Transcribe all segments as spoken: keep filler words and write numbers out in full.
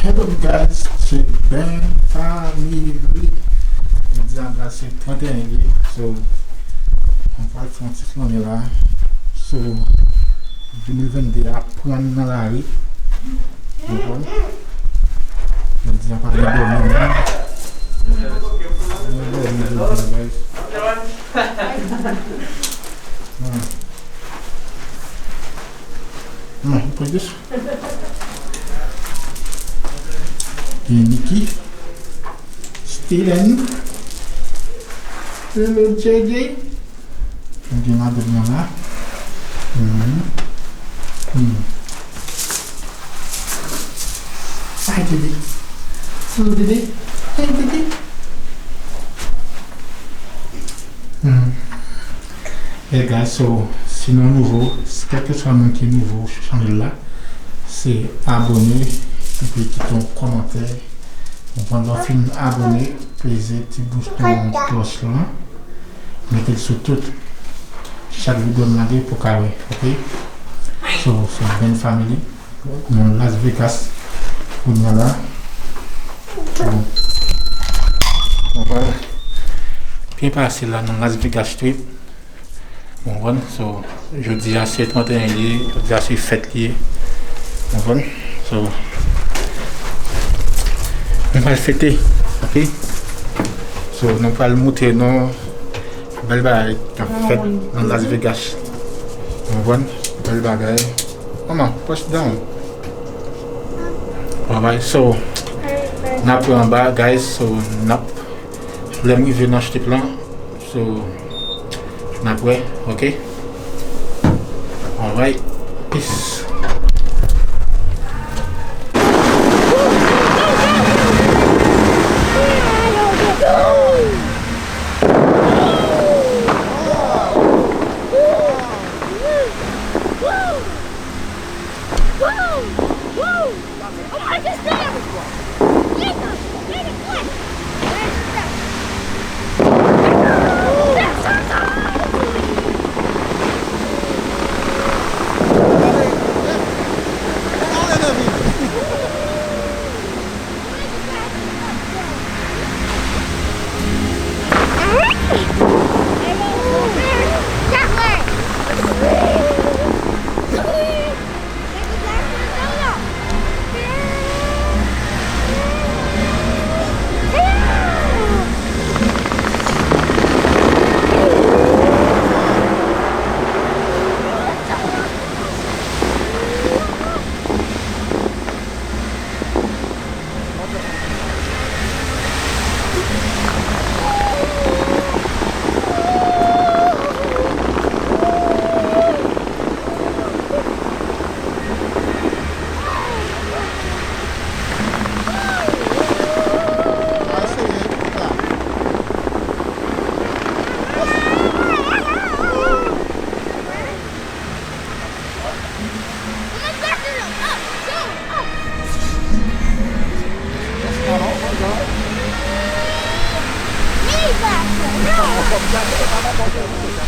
Hello guys, se Ben Family. Jodi a guys se trannteyen ye, so mwen pral fè yon ti flannen la. So de mil vennde a pran nan lari. Ou konprann? Jodi a pa gen dòmi non. Pa gen dòmi jodi a guys. Hmm. Hmm, ou pran jis. Gen Niki, Steven, Lil J J. Gen madanm nan la. Mhm. Hmm. Ay, Didi. Hmm, Didi. Hey, Didi. Hmm. Hey guys, so, si nou nouvo, si kèlkeswa moun ki nouvo sou chanèl la, se abòne, epi kite yon kòmantè. Ou konprann, lè w fin abòne, peze ti bouton klòch lan, mete l sou tout. Chak videyo m lage pou w ka wè, oke? So, so Ben Family. Nou Las Vegas kounye a la. Bon. Nou pral byen pase la nan Las Vegas Strip. Ou konprann? So, jodi a se trannteyen li ye, jodi a se fèt li ye. Ou konprann? So, nou pral fete, oke? So, nou pral montre nou bèl bagay k ap fèt nan Las Vegas. Ou konprann? Bèl bagay. Manman, press down. Alright, so, n ap wè anba, guys. So, n ap, lè m rive nan strip lan, so, n ap wè, oke? Alright, peace.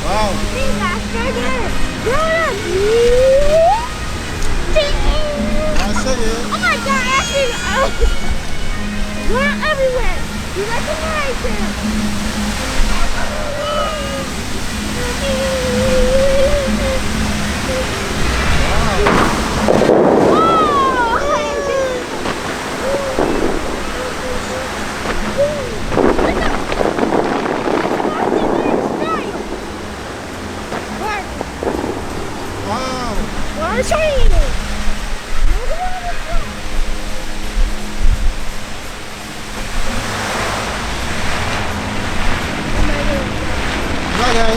Wow. Mwen seye. Oh my God, Ashley! Run everywhere! You recognize him! Wow! Why are you trying to? Bagay.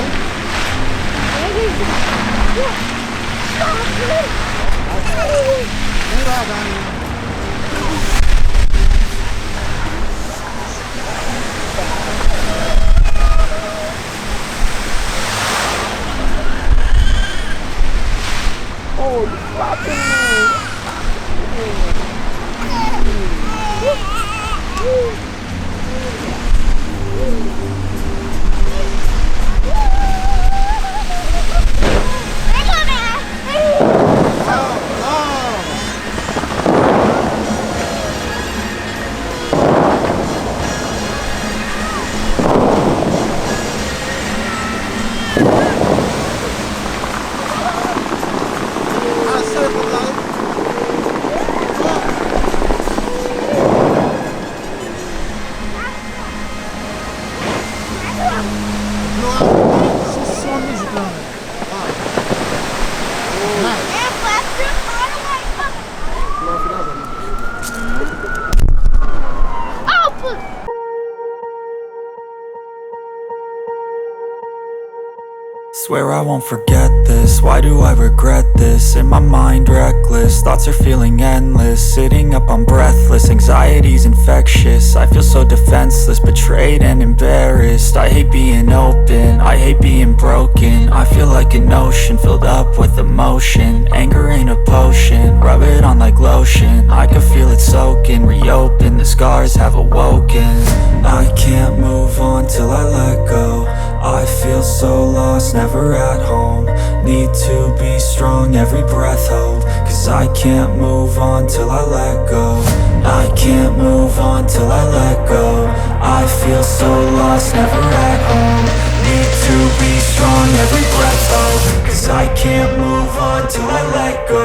Swear I won't forget this. Why do I regret this? In my mind, reckless. Thoughts are feeling endless. Sitting up, I'm breathless. Anxiety's infectious. I feel so defenseless, betrayed and embarrassed. I hate being open. I hate being broken. I feel like an ocean filled up with emotion. Anger ain't a potion. Rub it on like lotion. I can feel it soaking. Reopen. The scars have awoken. I can't move on till I let go. I feel so lost, never at home. Need to be strong, every breath hold. 'Cause I can't move on till I let go. I can't move on till I let go. I feel so lost, never at home. Need to be strong, every breath hold. 'Cause I can't move on till I let go.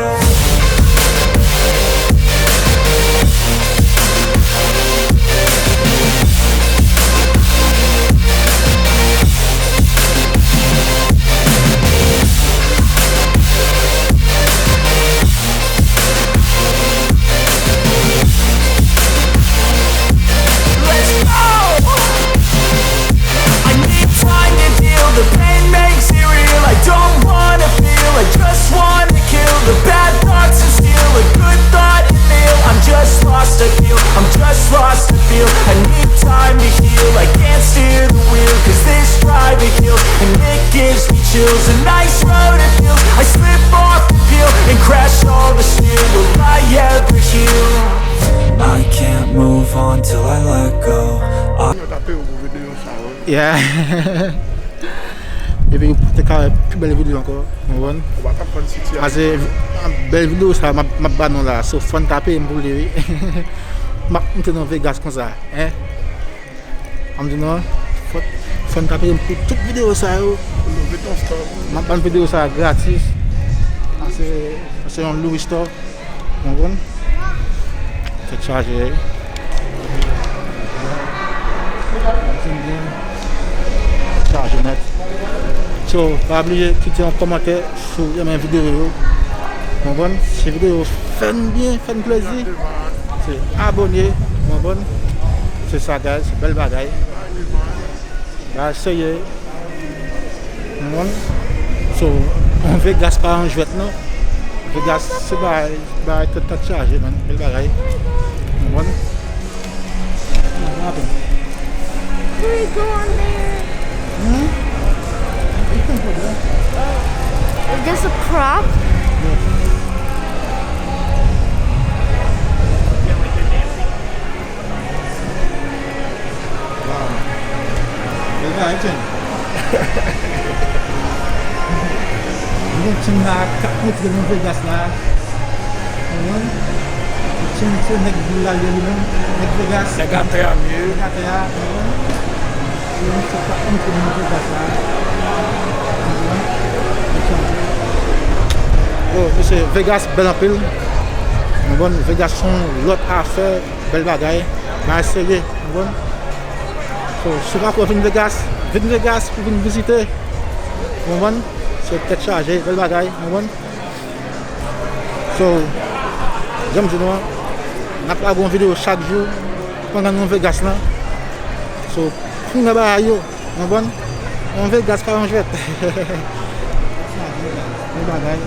Let's go! I need time to deal. The pain makes it real. I don't wanna feel. I just wanna kill the bad thoughts and steal a good thought and live. I'm just lost, I feel. I'm just lost, I feel. I need time to heal. I can't steer the wheel. 'Cause this drive it kills. And it gives me chills. A nice road it feels. I slip off the peel and crash all the steel. Will I ever heal? I can't move on till I let go. I Yo tape yo pou videyo sa yo. Yeah. Epi ou te ka wè pi bèl videyo ankò, ou konprann? Ou pa t ap konn sitiyasyon. Pase bèl videyo sa m ap, m ap ba nou la. So, fò n tape m pou li, wi. M ap monte nan Vegas konsa, en. An m di nou, fò, fò n tape m pou tout videyo sa yo. M ap ban videyo sa gratis. Pase se yon Louis Store. Ou konprann? Tèt chaje. Tèt chaje nèt. So, pa bliye kite yon kòmantè si w renmen videyo yo. Ou konprann? Si videyo yo fè n byen, fè n plezi, se abòne. Ou konprann? Se sa, guys. Bèl bagay. Bagay serye. Ou konprann? So, Vegas pa yon jwèt non. Vegas se bagay, bagay tèt, tèt chaje, man. Bèl bagay. Ou konprann? Can we go on there? Hmm? Is this a prop? Yes. Wow. Bèl bagay, Chen. Nou gen Chen la k ap montre nou Vegas la. Ou konprann? Chen se nèg vil la li ye li menm, nèg Vegas. Nèg atè a m ye. Nèg atè a, ou konprann? E misye k ap montre nou Vegas la. Ou konprann? Yo, mesye, Vegas bèl anpil. Ou konprann? Vegas se yon lòt afè. Bèl bagay. Bagay serye, ou konprann? So, si w pako vin Vegas, vin Vegas pou vin vizite. Ou konprann? Se tèt chaje, bèl bagay, ou konprann? So, jan m di nou an, n ap lage yon videyo chak jou pandan nou Vegas lan. So, pou n wè bagay yo, ou konprann? Yon Vegas pa yon jwèt. Bèl bagay.